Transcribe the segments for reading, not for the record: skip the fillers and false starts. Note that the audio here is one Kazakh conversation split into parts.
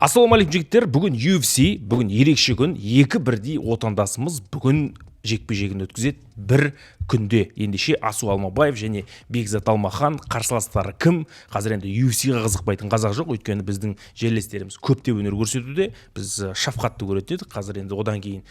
Ассалаумағалейкум, жігіттер! Бүгін UFC, бүгін ерекше күн. Екі бірдей отандасымыз бүгін жекпе жегін өткізеді бір күнде. Ендеше, Асу Алмабаев және Бекзат Алмахан, қарсыластары кім? Қазір енді UFC-ға қызықпайтын қазақ жоқ, өйткені біздің жерлестеріміз көптеп өнер көрсетуде. Біз Шафқатты көретін едік, қазір енді одан кейін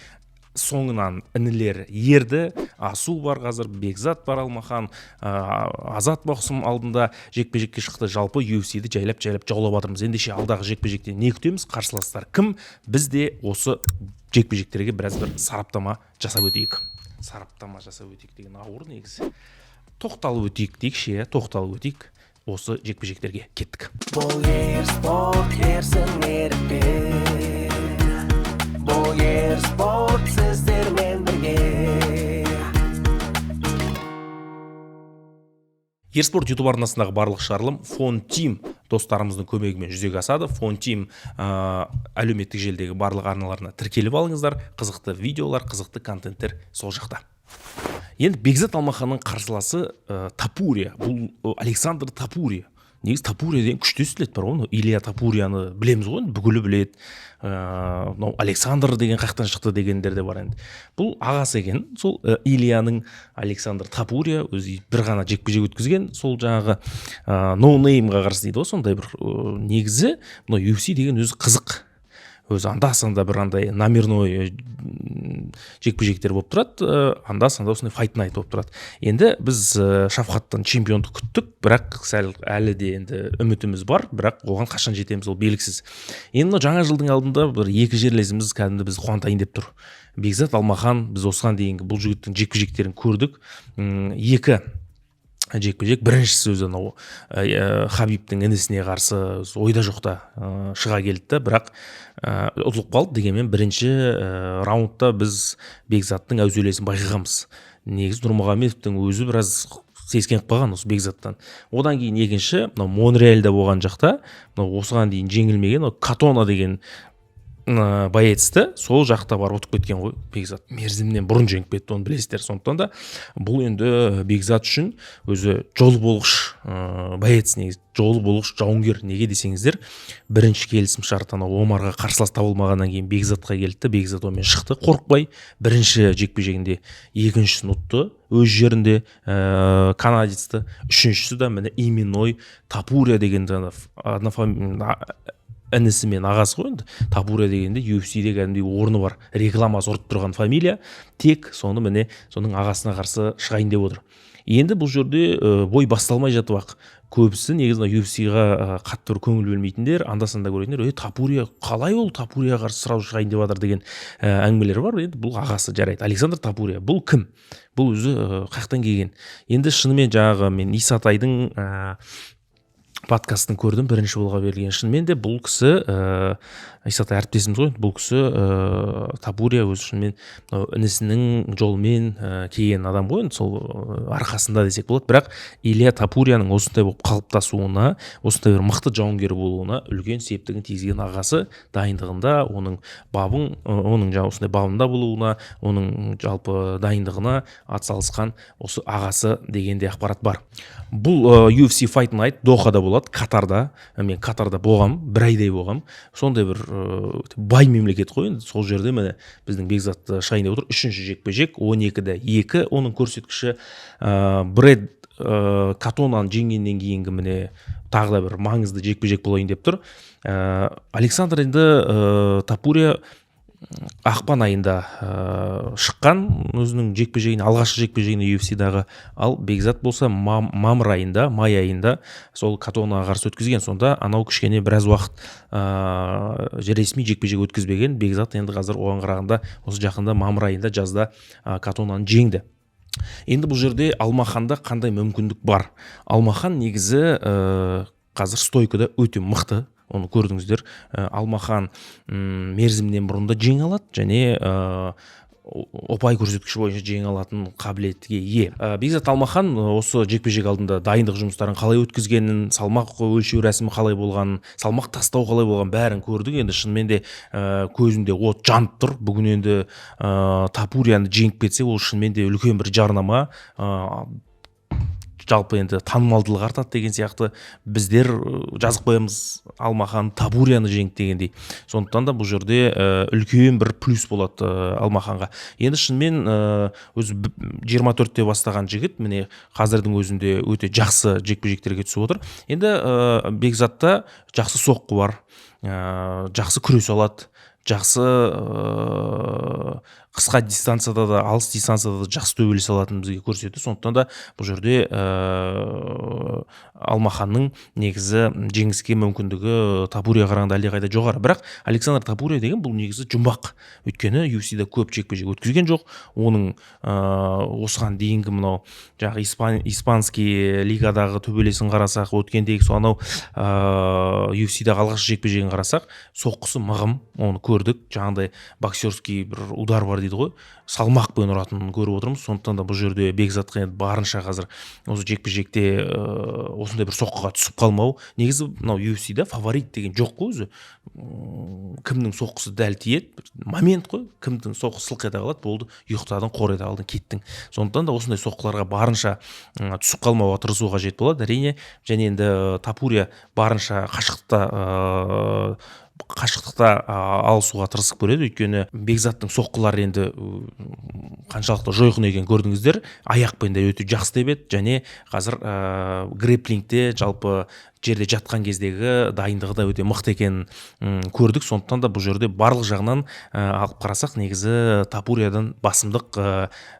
соңынан інілер ерді. Асу бар қазір, Бекзат бар, Алмахан, Азат Бақсым алдында жекпе жекке шықты. Жалпы, UFC-ді жайлап жайлап жаулап жатырмыз. Ендеше, алдағы жекпе жектен не күтеміз, қарсыластар кім? Біз де осы жекпе жектерге біраз бір сараптама жасап өтейік. Сараптама жасап өтейік деген ауыр негізі, тоқталып өтейік дейікші, иә, тоқталып өтейік осы жекпе жектерге. Кеттік! Бұл ер спорт, ерсін ерікпен. Бұл ер спорт сіздермен бірге. Ерспорт Ютуб арнасындағы барлық шығарылым Фон Тим достарымыздың көмегімен жүзеге асады. Фон Тим әлеуметтік желідегі барлық арналарына тіркеліп алыңыздар. Қызықты видеолар, қызықты контенттер сол жақта. Енді Бекзат Алмаханның қарсыласы Тапурия. Бұл Александр Тапурия. Негізі, Тапурия деген күшті естіледі бар ғой. Мынау Илья Тапурияны білеміз ғой енді, бүкілі біледі. Мынау Александр деген қаяқтан шықты дегендер де бар. Енді бұл ағасы екен сол Ильяның. Александр Тапурия өзі бір ғана жекпе жек өткізген, сол жаңағы ноунеймға қарсы дейді ғой, сондай бір. Негізі, мынау UFC деген өзі қызық, өзі анда санда бір андай номерной жекпе жектер болып тұрады, анда санда осындай fight night болып тұрады. Енді біз Шафқаттан чемпиондық күттік, бірақ сәл әлі де енді үмітіміз бар, бірақ оған қашан жетеміз, ол белгісіз. Енді мынау жаңа жылдың алдында бір екі жерлесіміз кәдімгі бізді қуантайын деп тұр. Бекзат Алмахан, біз осыған дейінгі бұл жігіттің жекпе жектерін көрдік. Екі жекпе жек. Біріншісі өзі анау Хабибтің інісіне қарсы ойда жоқта шыға келді да, бірақ ұтылып қалды. Дегенмен бірінші раундта біз Бекзаттың әуселесін байқағанбыз. Негізі, Нұрмағамедовтің өзі біраз сескеніп қалған осы Бекзаттан. Одан кейін екінші, мынау Монреальда болған жақта, мынау осыған дейін жеңілмеген мынау Катона деген боецті сол жақта барып ұтып кеткен ғой. Бекзат мерзімінен бұрын жеңіп кетті, оны білесіздер. Сондықтан да бұл енді Бекзат үшін өзі жол болғыш боец, негізі жол болғыш жауынгер. Неге десеңіздер, бірінші келісім шарт анау Омарға қарсылас табылмағаннан кейін Бекзатқа келді де, Бекзат онымен шықты қорықпай бірінші жекпе жегінде. Екіншісін ұтты өз жерінде канадецті. Үшіншісі де міне именной Тапурия деген жаңағы інісі мен ағасы ғой. Енді Тапурия дегенде UFC-де кәдімгідей орны бар, рекламасы ұрып тұрған фамилия. Тек соны, міне, соның ағасына қарсы шығайын деп отыр. Енді бұл жерде бой басталмай жатып ақ көбісі, негізі мына UFC-ға қатты бір көңіл бөлмейтіндер, анда санда көретіндер: «Ей, Тапурия қалай, ол Тапурияға қарсы сразу шығайын деп жатыр?» – деген әңгімелер бар. Енді бұл ағасы, жарайды. Александр Тапурия бұл кім? Бұл өзі қаяқтан келген? Енді шынымен жаңағы мен Исатайдың подкастын көрдім, бірінші болға берілген. Шынымен де бұл кісі, Исатай әріптесіміз ғой, бұл кісі, Тапурия өзі шынымен мынау інісінің жолымен келген адам ғой енді, сол арқасында десек болады. Бірақ Илья Тапурияның осындай болып қалыптасуына, осындай бір мықты жауынгер болуына үлкен септігін тигізген ағасы. Дайындығында оның бабын, оның жаңағы осындай бабында болуына, оның жалпы дайындығына атсалысқан осы ағасы деген де ақпарат бар. Бұл UFC Fight Night Дохада болады, Катарда. Мен Катарда болғам, бір айдай болғам. Сондай бір бай мемлекет қой енді. Сол жерде, міне, біздің Бекзат шығайын деп отыр. Үшінші жекпе жек, 12-де 2 оның көрсеткіші. Брэд Катонаны жеңгеннен кейінгі, міне, тағы да бір маңызды жекпе жек болайын деп тұр. Александр енді Тапурия ақпан айында шыққан өзінің жекпе жегіне, алғашқы жекпе жегіне UFC-дағы. Ал Бекзат болса мамыр айында, май айында сол Катонаға қарсы өткізген. Сонда анау кішкене біраз уақыт ресми жекпе жек өткізбеген Бекзат енді қазір оған қарағанда осы жақында, мамыр айында, жазда Катонаны жеңді. Енді бұл жерде Алмаханда қандай мүмкіндік бар? Алмахан негізі қазір стойкада өте мықты, оны көрдіңіздер. Алмахан мерзімінен бұрын да жеңе алады және ұпай көрсеткіші бойынша жеңе алатын қабілетке ие. Бекзат Алмахан осы жекпе жек алдында дайындық жұмыстарын қалай өткізгенін, салмақ өлшеу рәсімі қалай болғанын, салмақ тастау қалай болғанын, бәрін көрдік. Енді шынымен де көзінде от жанып тұр. Бүгін енді Тапурияны жеңіп кетсе, ол шынымен де үлкен бір жарнама. Жалпы енді танымалдылығы артады деген сияқты. Біздер жазып қоямыз: «Алмахан Топурияны жеңді» дегендей. Сондықтан да бұл жерде үлкен бір плюс болады Алмаханға. Енді шынымен өзі 24-те бастаған жігіт, міне, қазірдің өзінде өте жақсы жекпе жектерге түсіп отыр. Енді Бекзатта жақсы соққы бар, жақсы күресе алады, жақсы қысқа дистанцияда да, алыс дистанцияда да жақсы төбелесе алатынын бізге көрсетті. Сондықтан да бұл жерде Алмаханның негізі жеңіске мүмкіндігі Топурияға қарағанда әлдеқайда жоғары. Бірақ Александр Топурия деген бұл негізі жұмбақ, өйткені UFC-да көп жекпе жек өткізген жоқ. Оның осыған дейінгі мынау жаңағы испанский лигадағы төбелесін қарасақ, өткендегі сол анау UFC-дағы алғашқы жекпе жегін қарасақ, соққысы мығым, оны көрдік. Жаңағыдай боксерский бір удар бар дейді ғой, салмақпен ұратынын көріп отырмыз. Сондықтан да бұл жерде Бекзатқа енді барынша қазір осы жекпе жекте осындай бір соққыға түсіп қалмау. Негізі мынау UFC-да фаворит деген жоқ қой өзі. Кімнің соққысы дәл тиеді, момент қой, кімнің соққысы сылқ ете қалады, болды, ұйықтадың, қор ете қалдың, кеттің. Сондықтан да осындай соққыларға барынша түсіп қалмауға тырысу қажет болады, әрине. Және енді Топурия барынша қашықтықта алысуға тырысып көреді, өйткені Бекзаттың соққылары енді қаншалықты жойқын екенін көрдіңіздер. Аяқпен де өте жақсы тебеді және қазір грэпплингте, жалпы жерде жатқан кездегі дайындығы да өте мықты екенін көрдік. Сондықтан да бұл жерде барлық жағынан алып қарасақ, негізі Топуриядан басымдық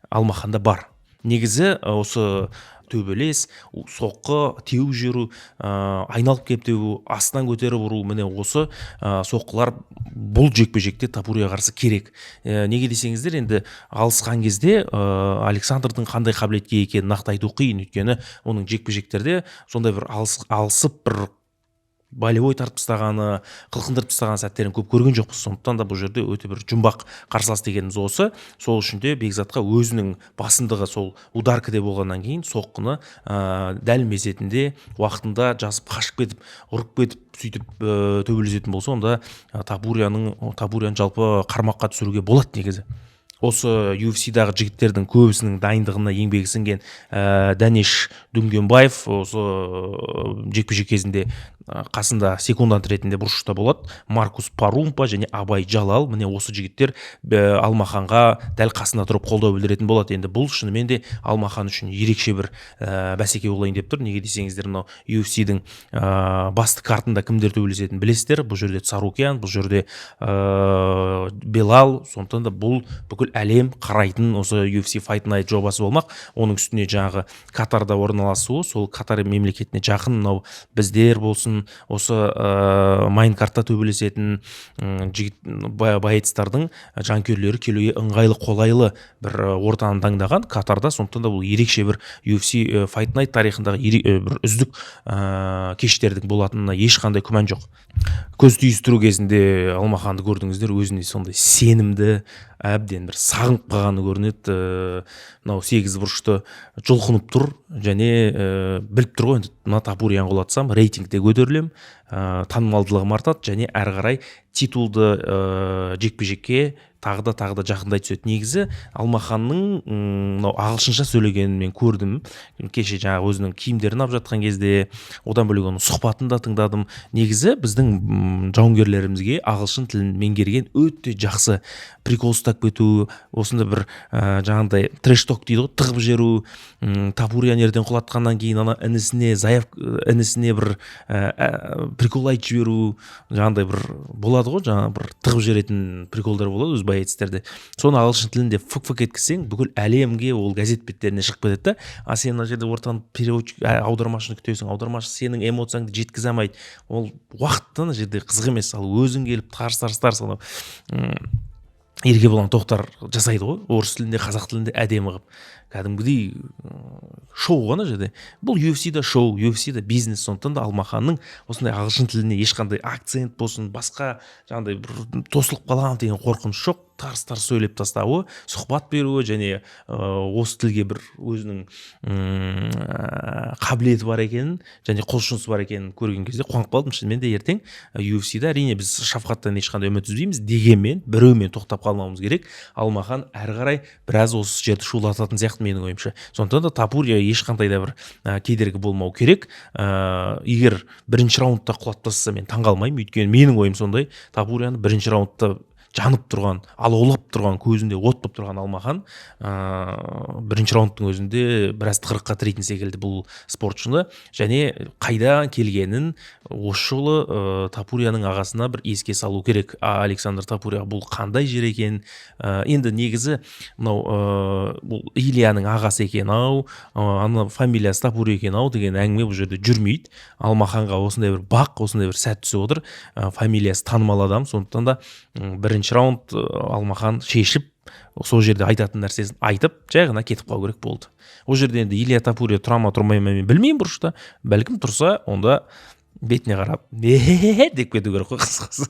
Алмаханда бар. Негізі осы төбелес, соққы, теуіп жіберу, айналып келіп теу, астынан көтеріп ұру, міне, осы соққылар бұл жекпе жекте Топурияға қарсы керек. Неге десеңіздер, енді алысқан кезде Александрдың қандай қабілетке екенін нақты айту қиын, өйткені оның жекпе жектерде сондай бір алысып, бір болевой тартып тастағаны, қылқындырып тастаған сәттерін көп көрген жоқпыз. Сондықтан да бұл жерде өте бір жұмбақ қарсылас дегеніміз осы. Сол үшін де Бекзатқа өзінің басымдығы сол ударкіде болғаннан кейін, соққыны дәл мезетінде, уақытында жазып, қашып кетіп, ұрып кетіп, сөйтіп төбелесетін болса, онда Топурияны жалпы қармаққа түсіруге болады. Негізі осы UFC-дағы жігіттердің көбісінің дайындығына еңбегі сіңген Дәнеш Дүнгенбаев осы жекпе жек кезінде қасында секундант ретінде бұрышта болады. Маркус Парумпа және Абай Жалал, міне, осы жігіттер Алмаханға дәл қасында тұрып қолдау білдіретін болады. Енді бұл шынымен де Алмахан үшін ерекше бір бәсеке болайын деп тұр. Неге десеңіздер, мынау UFC-дің басты картында кімдер төбелесетінін білесіздер. Бұл жерде Царукян, бұл жерде Белал. Сондықтан да бұл бүкіл әлем қарайтын осы UFC Fight Night жобасы болмақ. Оның үстіне жаңағы Катарда орналасуы, сол Катар мемлекетіне жақын мынау біздер болсын, осы main card-та төбелесетін жігіт боецтардың жанкүйерлері келуге ыңғайлы, қолайлы бір ортаны таңдаған Катарда. Сондықтан да бұл ерекше бір UFC Fight Night тарихындағы бір үздік кештердің болатынына ешқандай күмән жоқ. Көз түйістіру кезінде Алмаханды көрдіңіздер, өзіне сондай сенімді, әбден бір сағынып қалғаны көрінеді. Мынау сегіз бұрышты жұлқынып тұр және біліп тұр ғой енді: мына Топурияны құлатсам, рейтингте көтерілемін, танымалдылығым артады және әрі қарай титулды жекпе жекке тағы да, тағы да жақындай түседі. Негізі Алмаханның мынау ағылшынша сөйлегенін мен көрдім кеше, жаңағы өзінің киімдерін алып жатқан кезде. Одан бөлек оның сұхбатын да тыңдадым. Негізі біздің жауынгерлерімізге ағылшын тілін меңгерген өте жақсы. Прикол ұстап кету, осындай бір жаңағындай trash talk дейді ғой, тығып жіберу, Топурияны ертең құлатқаннан кейін ана інісіне інісіне бір прикол айтып жіберу, жаңағындай бір болады ғой, жаңағы бір тығып жіберетін приколдар болады өзі боецтерде. Соны ағылшын тілінде фк фк еткізсең, бүкіл әлемге ол газет беттеріне шығып кетеді да. А сен мына жерде ортаны переводчик, аудармашыны күтесің, аудармашы сенің эмоцияңды жеткізе алмайды. Ол уақыт та ана жерде қызық емес. Ал өзің келіп тарс тарс тарс, анау Еркебұлан Тоқтар жасайды ғой орыс тілінде, қазақ тілінде әдемі қылып, кәдімгідей шоу ғой ана жерде. Бұл UFC-да шоу, UFC-да бизнес. Сондықтан да Алмаханның осындай ағылшын тіліне ешқандай акцент болсын, басқа жаңағыдай бір тосылып қаламын деген қорқыныш жоқ. Тарс тарс сөйлеп тастауы, сұхбат беруі және осы тілге бір өзінің қабілеті бар екенін және құлшынысы бар екенін көрген кезде қуанып қалдым. Шынымен де ертең UFC-да, әрине, біз Шавкаттан ешқандай үміт үзбейміз, дегенмен біреумен тоқтап қалмауымыз керек. Алмахан әрі қарай біраз осы жерді шулататын сияқты. сияқты менің ойымша. Сондықтан да Тапурия ешқандай да бір кедергі болмау керек. Егер бірінші раундта құлатып тастаса, мен таңғалмаймын, өйткені менің ойым сондай: Тапурияны бірінші раундта жанып тұрған, алаулап тұрған, көзінде от болып тұрған Алмахан бірінші раундтың өзінде біраз тығырыққа тірейтін секілді бұл спортшыны. Және қайда келгенін осы жолы Тапурияның ағасына бір еске салу керек. Александр Тапурия бұл қандай жер екен? Енді негізі мынау бұл Ильяның ағасы екен ау, ана фамилиясы Тапурия екен ау деген әңгіме бұл жерде жүрмейді. Алмаханға осындай бір бақ, осындай бір сәт түсіп отыр. Фамилиясы танымал адам, сондықтан да бірінші раунд Алмахан шешіп, сол жерде айтатын нәрсесін айтып, жай ғана кетіп қалу керек болды. Ол жерде енді Илья Тапурия тұра ма, тұрмай ма, мен білмеймін бұрышта. Бәлкім, тұрса, онда бетіне қарап деп кету керек қой, қысқасы,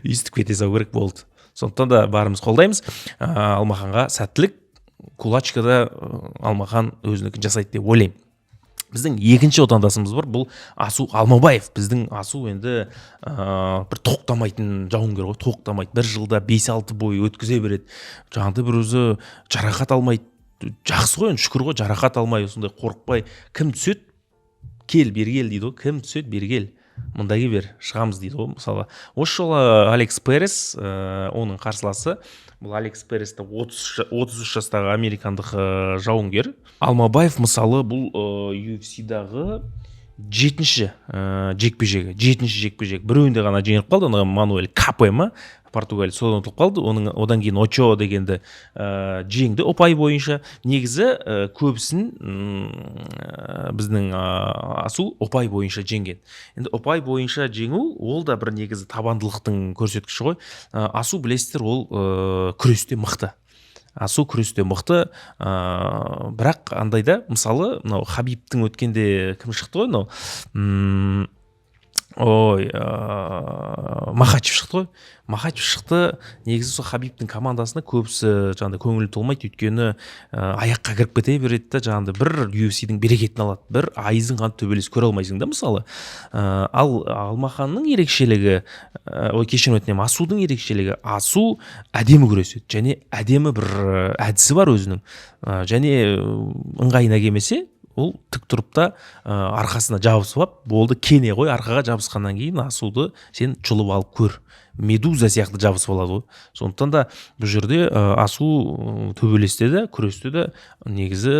өйстіп кете салу керек болды. Сондықтан да барымыз қолдаймыз. Алмаханға сәттілік. Кулачкада Алмахан өзінікін жасайды деп ойлаймын. Біздің екінші отандасымыз бар, бұл Асу Алмабаев. Біздің Асу енді бір тоқтамайтын жауынгер ғой, тоқтамайды. Бір жылда 5-6 бой өткізе береді. Жаңағыдай бір өзі жарақат алмайды, жақсы ғой енді, шүкір ғой, жарақат алмай, осындай қорықпай, кім түседі, кел, бері кел дейді ғой, кім түседі, бері кел, мында кел, бер, шығамыз дейді ғой. Мысалға, осы жолы Алекс Перес оның қарсыласы. Бұл Алекс Перес те 33 жастағы американдық жауынгер. Алмабаев, мысалы, бұл UFC-дағы жетінші жекпе жегі, жетінші жекпе жек. Біреуінде ғана жеңіліп қалды, ана Мануэль Капе ма, Португалия, содан ұтылып қалды. Оның одан кейін Очо дегенді жеңді ұпай бойынша. Негізі көбісін біздің Асу ұпай бойынша жеңген. Енді ұпай бойынша жеңу ол да бір негізі табандылықтың көрсеткіші ғой. Асу, білесіздер, ол күресте мықты. Асу күресте мықты, бірақ андайда, мысалы, мынау Хабибтің өткенде кім шықты ғой, мынау ой, Махачев шықты ғой, Махачев шықты. Негізі сол Хабибтің командасына көбісі жаңағыдай көңілі толмайды, өйткені аяққа кіріп кете береді да, жаңағыдай бір UFC-дің берекетін алады, бір айызын қанып төбелес көре алмайсың да, мысалы. Ал Алмаханның ерекшелігі, ой, кешірім өтінемін, Асудың ерекшелігі: Асу әдемі күреседі және әдемі бір әдісі бар өзінің. Және ыңғайына келмесе, ол тік тұрып та арқасына жабысып алып болды, кене ғой. Арқаға жабысқаннан кейін Асуды сен жұлып алып көр, медуза сияқты жабысып алады ғой. Сондықтан да бұл жерде Асу төбелесте де, күресте де негізі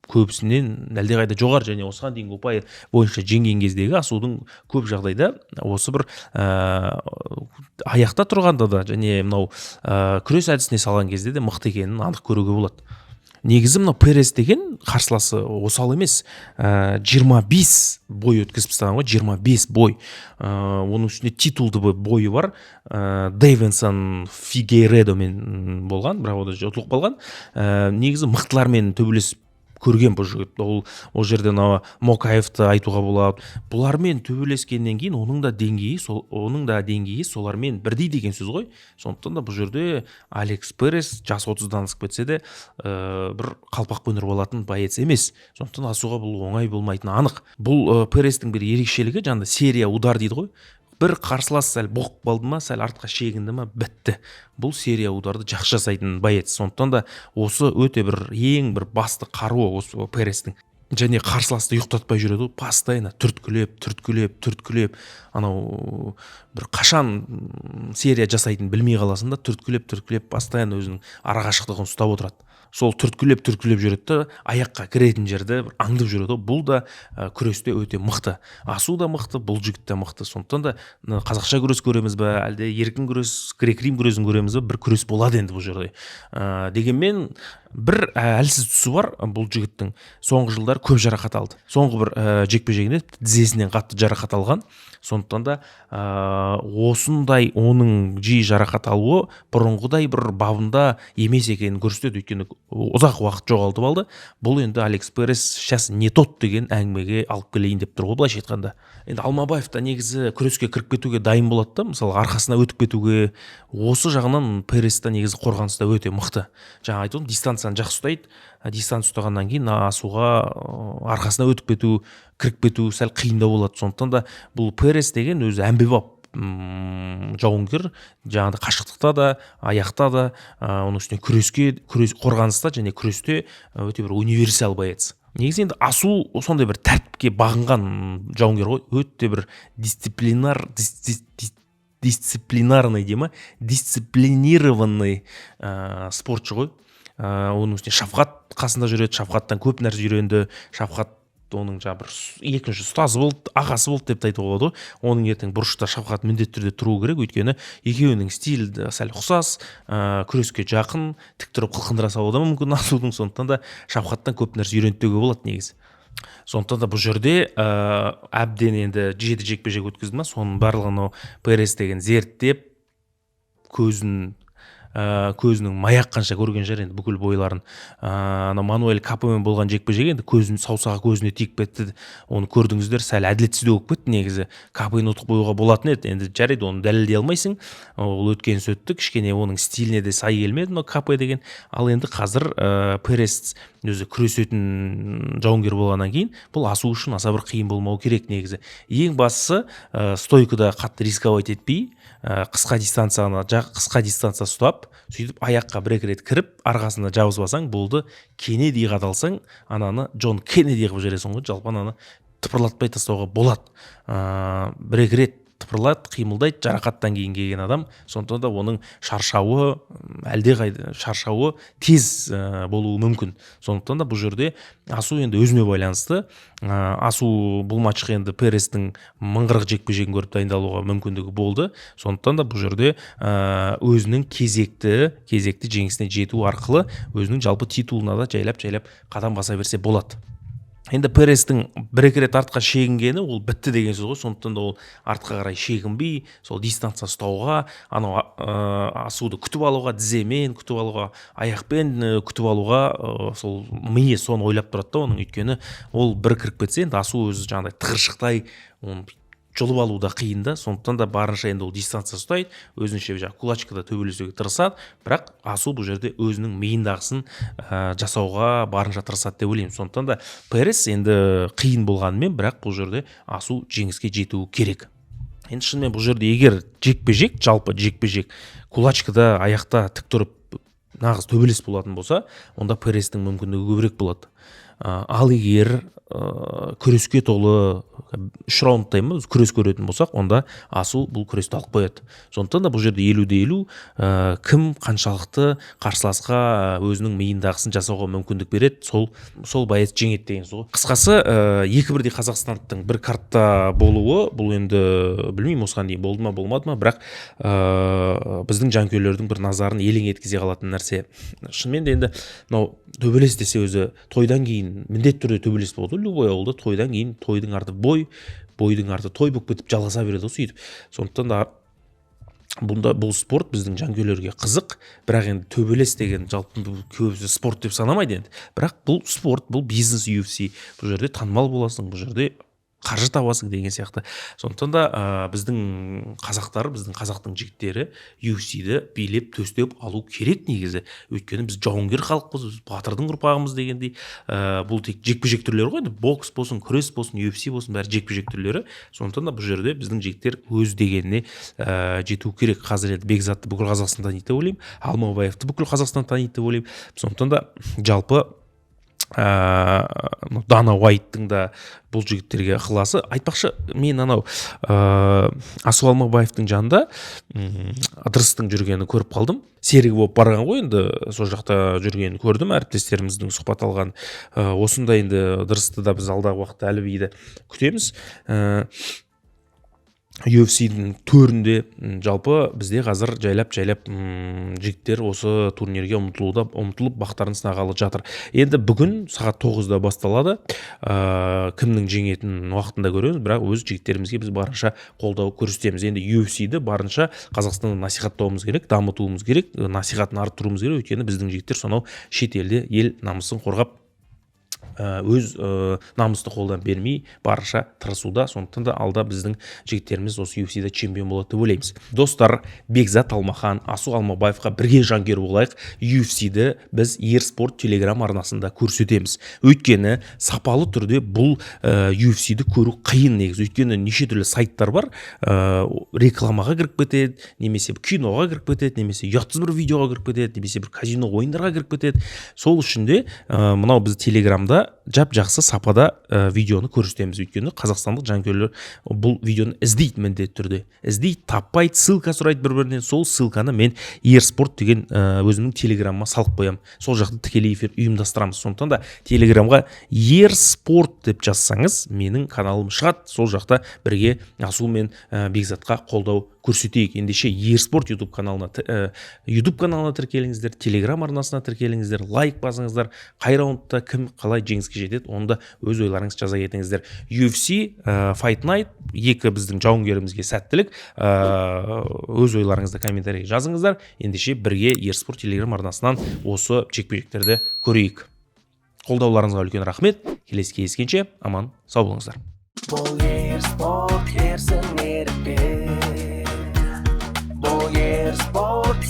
көбісінен әлдеқайда жоғары. Және осыған дейінгі ұпай бойынша жеңген кездегі Асудың көп жағдайда осы бір аяқта тұрғанда да және мынау күрес әдісіне салған кезде де мықты екенін анық көруге болады. Негізі мынау Перес деген қарсыласы осал емес, 25 бой өткізіп тастаған ғой, 25 бой. Оның үстіне титулды бойы бар, Дейвенсон Фигейредомен болған, бірақ ол да ұтылып қалған. Негізі мықтылармен төбелесіп көрген бұл жігіт. Ол жерде мынау Мокаевты айтуға болады. Бұлармен төбелескеннен кейін оның да деңгейі солармен бірдей деген сөз ғой. Сондықтан да бұл жерде Алекс Перес жасы 30-дан асып кетсе де, бір қалпақпен ұрып алатын боец емес. Сондықтан Асуға бұл оңай болмайтыны анық. Бұл Перестің бір ерекшелігі жаңағыдай серия удар дейді ғой. Бір қарсылас сәл бұғып қалды ма, сәл артқа шегінді ма, бітті. Бұл серия ударды жақсы жасайтын боец. Сондықтан да осы өте бір ең бір басты қаруы осы Перестің. Және қарсыласты ұйықтатпай жүреді ғой, постоянно түрткілеп, түрткілеп, түрткілеп. Анау бір қашан серия жасайтынын білмей қаласың да, түрткілеп, түрткілеп, постоянно өзінің арақашықтығын ұстап отырады. Сол түрткілеп, түрткілеп жүреді да, аяққа кіретін жерді бір аңдып жүреді ғой. Бұл да күресте өте мықты. Асу да мықты, бұл жігіт те мықты. Сондықтан да мына қазақша күрес көреміз бе, әлде еркін күрес, грек рим күресін көреміз бе, бір күрес болады енді бұл жерде. Дегенмен бір әлсіз тұсы бар бұл жігіттің: соңғы жылдары көп жарақат алды. Соңғы бір жекпе жегінде тізесінен қатты жарақат алған. Сондықтан да осындай оның жиі жарақат алуы бұрынғыдай бір бабында емес екенін көрсетеді, өйткені ұзақ уақыт жоғалтып алды. Бұл енді Алекс Перес сейчас не тот деген әңгімеге алып келейін деп тұр ғой, былайша айтқанда. Енді Алмабаев та негізі күреске кіріп кетуге дайын болады да, мысалы, арқасына өтіп кетуге. Осы жағынан Перес та негізі қорғаныста өте мықты. Жаңа айтып отырмын, дистанцияны жақсы ұстайды. Дистанция ұстағаннан кейін Асуға арқасына өтіп кету, кіріп кету сәл қиындау болады. Сондықтан да бұл Перес деген өзі әмбебап. Жауынгер жаңағыдай қашықтықта да, аяқта да, оның үстіне күреске, күрес, қорғаныста және күресте өте бір универсал боец. Негізі енді Асу сондай бір тәртіпке бағынған жауынгер ғой, өте бір дисциплинарный дей ма, дисциплинированный спортшы ғой. Оның үстіне Шафқат қасында жүреді, Шафқаттан көп нәрсе үйренді. Шафқат оның жаңағы бір екінші ұстазы болды, ағасы болды деп те айтуға болады ғой. Оның ертең бұрышта Шафқат міндетті түрде тұруы керек, өйткені екеуінің стилі де сәл ұқсас, күреске жақын, тік тұрып қылқындыра салуы да мүмкін Асудың. Сондықтан да Шафқаттан көп нәрсе үйренді деуге болады негізі. Сондықтан да бұл жерде әбден енді жеті жекпе жек өткізді ма, соның барлығын анау Перес деген зерттеп, көзінің маяқ қанша көрген шығар енді бүкіл бойларын. Анау Мануэль Капомен болған жекпе жек енді көзін, саусағы көзіне тиіп кетті, оны көрдіңіздер, сәл әділетсіздеу болып кетті. Негізі Капені ұтып қоюға болатын еді. Енді жарайды, оны дәлелдей алмайсың, ол өткен өтті. Кішкене оның стиліне де сай келмеді мынау Капе деген. Ал енді қазір Перес өзі күресетін жауынгер болғаннан кейін, бұл Асу үшін аса бір қиын болмау керек негізі. Ең бастысы, стойкада қатты рисковать етпей, қысқа дистанцияны, қысқа дистанция ұстап, сөйтіп аяққа бір екі рет кіріп, арқасына жабысып алсаң болды, Кеннеди қадалсаң, ананы Джон Кеннеди қылып жібересің ғой. Жалпы ананы тыпырлатпай тастауға болады. Бір екі рет тыпырлады, қимылдайды жарақаттан кейін келген адам. Сондықтан да оның шаршауы, әлдеқайда шаршауы тез болуы мүмкін. Сондықтан да бұл жерде Асу енді өзіне байланысты. Асу бұл матчқа енді Перестің 1040 жекпе жегін көріп дайындалуға мүмкіндігі болды. Сондықтан да бұл жерде өзінің кезекті жеңісіне жету арқылы өзінің жалпы титулына да жайлап жайлап қадам баса берсе болады. Енді Перестің бір екі рет артқа шегінгені, ол бітті деген сөз ғой. Сондықтан да ол артқа қарай шегінбей, сол дистанция ұстауға, анау Асуды күтіп алуға, тіземен күтіп алуға, аяқпен күтіп алуға, сол миы соны ойлап тұрады да оның. Өйткені ол бір кіріп кетсе, енді Асу өзі жаңағыдай тығыршықтай, оны жұлып алу да қиын да. Сондықтан да барынша енді ол дистанция ұстайды, өзінше жаңағы кулачкада төбелесуге тырысады. Бірақ Асу бұл жерде өзінің миындағысын жасауға барынша тырысады деп ойлаймын. Сондықтан да Перес енді қиын болғанымен, бірақ бұл жерде Асу жеңіске жетуі керек. Енді шынымен бұл жерде егер жекпе жек, жалпы жекпе жек кулачкада, аяқта тік тұрып нағыз төбелес болатын болса, онда Перестің мүмкіндігі көбірек болады. Ал егер күреске толы үш раундтай ма күрес көретін болсақ, онда Асу бұл күресті алып қояды. Сондықтан да бұл жерде 50 де 50, кім қаншалықты қарсыласқа өзінің миындағысын жасауға мүмкіндік береді, сол боец жеңеді деген сөз ғой. Қысқасы, екі бірдей қазақстандықтың бір картта болуы, бұл енді білмеймін, осыған дейін болды ма, болмады ма, бірақ біздің жанкүйерлердің бір назарын елең еткізе қалатын нәрсе. Шынымен де енді мынау төбелес десе, өзі тойдан кейін міндетті түрде төбелес болады ғой. Любой ауылда тойдан кейін тойдың арты бой, бойдың арты той болып кетіп жалғаса береді ғой сөйтіп. Сондықтан да бұнда бұл спорт біздің жанкүйерлерге қызық. Бірақ енді төбелес деген жалпы көбісі спорт деп санамайды енді. Бірақ бұл спорт, бұл бизнес. UFC, бұл жерде танымал боласың, бұл жерде қаржы табасың деген сияқты. Сондықтан да біздің қазақтар, біздің қазақтың жігіттері UFC-ді билеп төстеп алу керек негізі. Өйткені біз жауынгер халықпыз, біз батырдың ұрпағымыз дегендей. Бұл тек жекпе жек түрлері ғой енді, бокс болсын, күрес болсын, UFC болсын, бәрі жекпе жек түрлері. Сондықтан да бұл жерде біздің жігіттер өз дегеніне жету керек. Қазір енді Бекзатты бүкіл Қазақстан таниды деп ойлаймын, Алмабаевты бүкіл Қазақстан таниды деп ойлаймын. Сондықтан да жалпы Дана Уайттың да бұл жігіттерге ықыласы. Айтпақшы, мен анау Асу Алмабаевтың жанында Ыдырыстың жүргенін көріп қалдым. Серігі болып барған ғой енді, сол жақта жүргенін көрдім, әріптестеріміздің сұхбат алған. Осындай енді Ыдырысты да біз алдағы уақытта, Әлібиді күтеміз UFC-дің төрінде. Жалпы бізде қазір жайлап жайлап жігіттер осы турнирге ұмтылуда, ұмтылып, бақтарын сынағалы жатыр. Енді бүгін сағат 9-да басталады. Кімнің жеңетінін уақытында көреміз, бірақ өз жігіттерімізге біз барынша қолдау көрсетеміз. Енді UFC-ді барынша Қазақстанда насихаттауымыз керек, дамытуымыз керек, насихатын арттыруымыз керек. Өйткені біздің жігіттер сонау шетелде ел намысын қорғап Өз намысты қолдан бермей, барынша тырысуда. Сондықтан да алда біздің жігіттеріміз осы UFC-де чемпион болады деп ойлаймыз. Достар, Бекзат Алмахан, Асу Алмабаевқа бірге жанкүйер болайық. UFC-ді біз Ерспорт телеграм арнасында көрсетеміз, өйткені сапалы түрде бұл UFC-ді көру қиын негізі, өйткені неше түрлі сайттар бар, рекламаға кіріп кетеді немесе киноға кіріп кетеді, немесе ұятсыз бір видеоға кіріп кетеді, немесе бір казино ойындарға кіріп кетеді. Сол үшін де мынау біз телеграмда жап жақсы сапада видеоны көрсетеміз, өйткені қазақстандық жанкүйерлер бұл видеоны іздейді, міндетті түрде іздейді, таппайды, ссылка сұрайды бір бірінен. Сол ссылканы мен Ерспорт деген өзімнің телеграмыма салып қоямын, сол жақта тікелей эфир ұйымдастырамыз. Сондықтан да телеграмға Ерспорт деп жазсаңыз, менің каналым шығады. Сол жақта бірге Асу мен Бекзатқа қолдау көрсетейік. Ендеше, Ерспорт ютуб каналына, ютуб каналына тіркеліңіздер, телеграм арнасына тіркеліңіздер, лайк басыңыздар. Қай раундта кім қалай жеңіске жетеді, оны да өз ойларыңызды жаза кетіңіздер. UFC Fight Night 2, біздің жауынгерімізге сәттілік. Өз ойларыңызды комментарийге жазыңыздар. Ендеше, бірге Ерспорт телеграм арнасынан осы жекпе жектерді көрейік. Қолдауларыңызға үлкен рахмет. Келесі кездескенше аман сау болыңыздар. Бұл Ерспорт, Ерсін Ерікпен. Бұл Ерспорт.